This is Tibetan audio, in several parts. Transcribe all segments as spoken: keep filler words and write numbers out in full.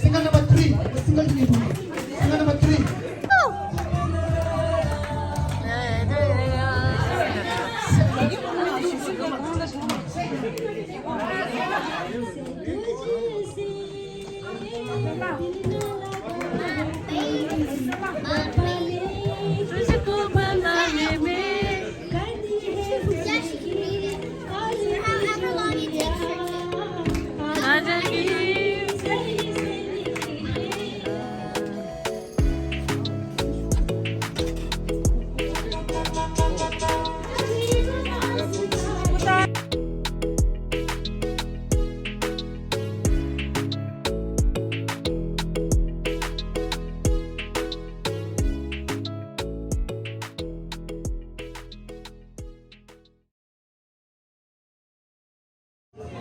Single number three, single number three.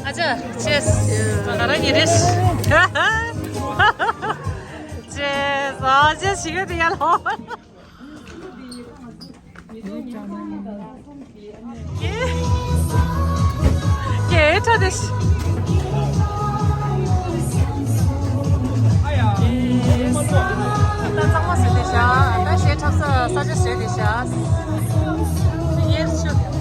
ཨ་ཅག་ཅེས། ང་རང་ཉིད་རེད། ཅེས། ཨ་ཅག་ཞིག་ཡོད་དེ་ཡ་ལོ། ཀྱེ། ཀྱེ་ཁྲ་དེ་ཤི། ད་གཙང་མ་བཟོས་ཏེ་བཞག་ད་གཞས་འཁྲབ་ས་ས་ཆ་བཟོས་ཏེ་བཞག་ཡེར་ཆུ།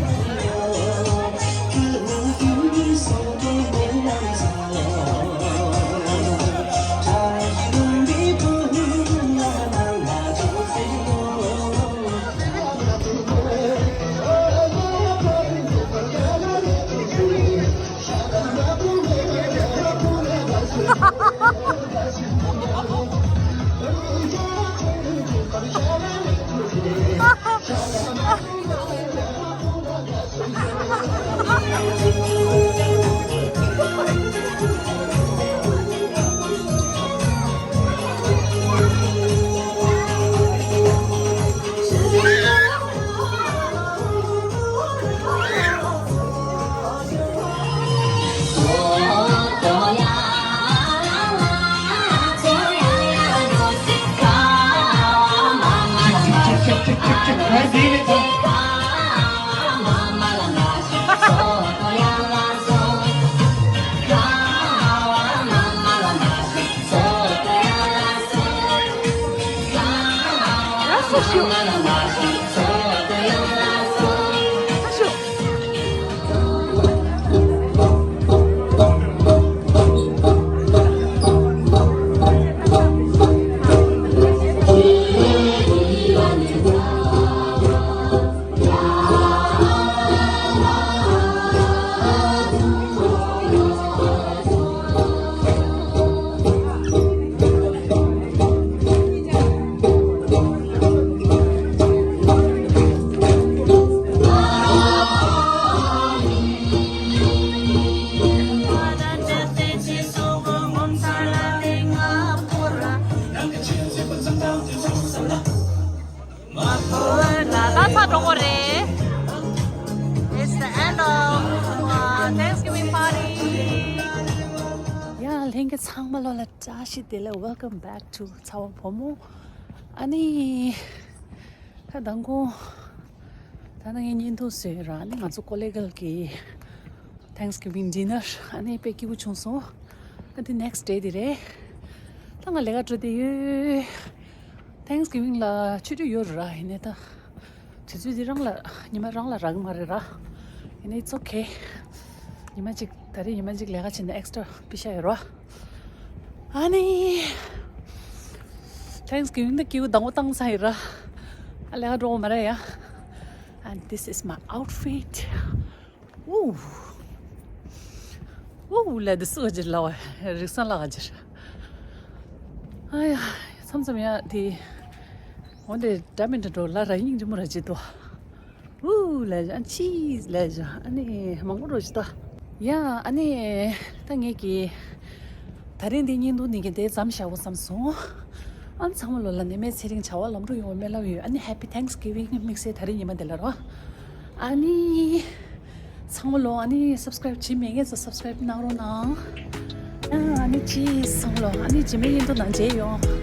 ད་ད་ཚར་འགྲོ་གི་རེད། It's the end of, uh, Thanksgiving party. ཡ། ལྷན་རྒྱས་ཚང་མ་ལོ་ལ་བཀྲ་ཤིས་བདེ་ལེགས། Welcome back to ཚ་བ་བུ་མོ། ཨ་ནི། ད་མདང་དགོང་། ད་ནངས་ངའི་བརྙན་ཐུང་བཟོས་ར། ཨ་ནི་ང་ཚོ་ཀོ་ལེ་གལ་གྱི་Thanksgiving dinner ཨ་ནི་དཔེ་སྐྱིད་པོ་བྱུང་སོང་། ཨ་དེ་next day དེ་རེད། ད་ང་ལས་ཀ་འགྲོ་བསྡད་ཡོད། Thanksgiving ལ་ཆོས་ཁྲིད་ཡོད་ར། ཡིན་ནའི་ད་དུས་ཚོད་འདི་རང་ལ་ཉི་མ་རང་ལ་རག་གི་མ་རེད་ར། ཡིན་ནའི་it's okay། ཉི་མ་གཅིག་ད་རེས་ཉི་མ་གཅིག་ལས་ཀ་བྱས་ན་extra པེ་ཤ་ཡོད་ར། ཨ་ནི། Thanksgiving ད་སྐྱིད་པོ་དང་པོ་བཏང་ཚར་ཡོད་ར། ཨ་ལས་ཀ་འགྲོ་གི་མ་རེད་ཡ། And this is my outfit. ཨུ། ཨུ་ལ་དེ་སུ་ག་ཅིག་ལ་བ་རིག་སང་ལ་ག་ཅིག་ཨ་ཡ། མཚམས་མཚམས་ཡ་དེ། འོན་ཏེ་འདྲ་མི་འདྲ་འགྲོ་ལ་ར་སྙིང་རྗེ་མོ་ར་ཅིག་འདུག་ཨུ་ལ་ཨ་ཆིས་ལ་ཨ་ནི་མང་པོ་འགྲོ་ཅིག་ད། ཡ་ཨ་ནི་ད་ངེད་ཀྱི་ད་རིང་འདི་བརྙན་ཐུང་འདི་གི་དེ་ཙམ་བཞག་གོ་བསམ་སོང་། ཨ་ཚང་མ་ལོ་ལ་ནད་མེད་ཚེ་རིང་བྱ་བ་ལམ་འགྲོ་ཡོང་བའི་སྨོན་ལམ་ཡོད། ཨ་ནི་Happy Thanksgiving དམིགས་བསལ་ད་རིང་ཉི་མ་འདི་ལ་རོ། ཨ་ནི། ཚང་མ་ལོ་ཨ་ནི་subscribe བྱེད་མེད་མཁན་ཚོ་subscribe གནང་རོགས་གནང་། ཨ་ཨ་ནི་cheers ཚང་མ་ལོ་ཨ་ནི་རྗེས་མའི་བརྙན་ཐུང་ནང་མཇལ་ཡོང་།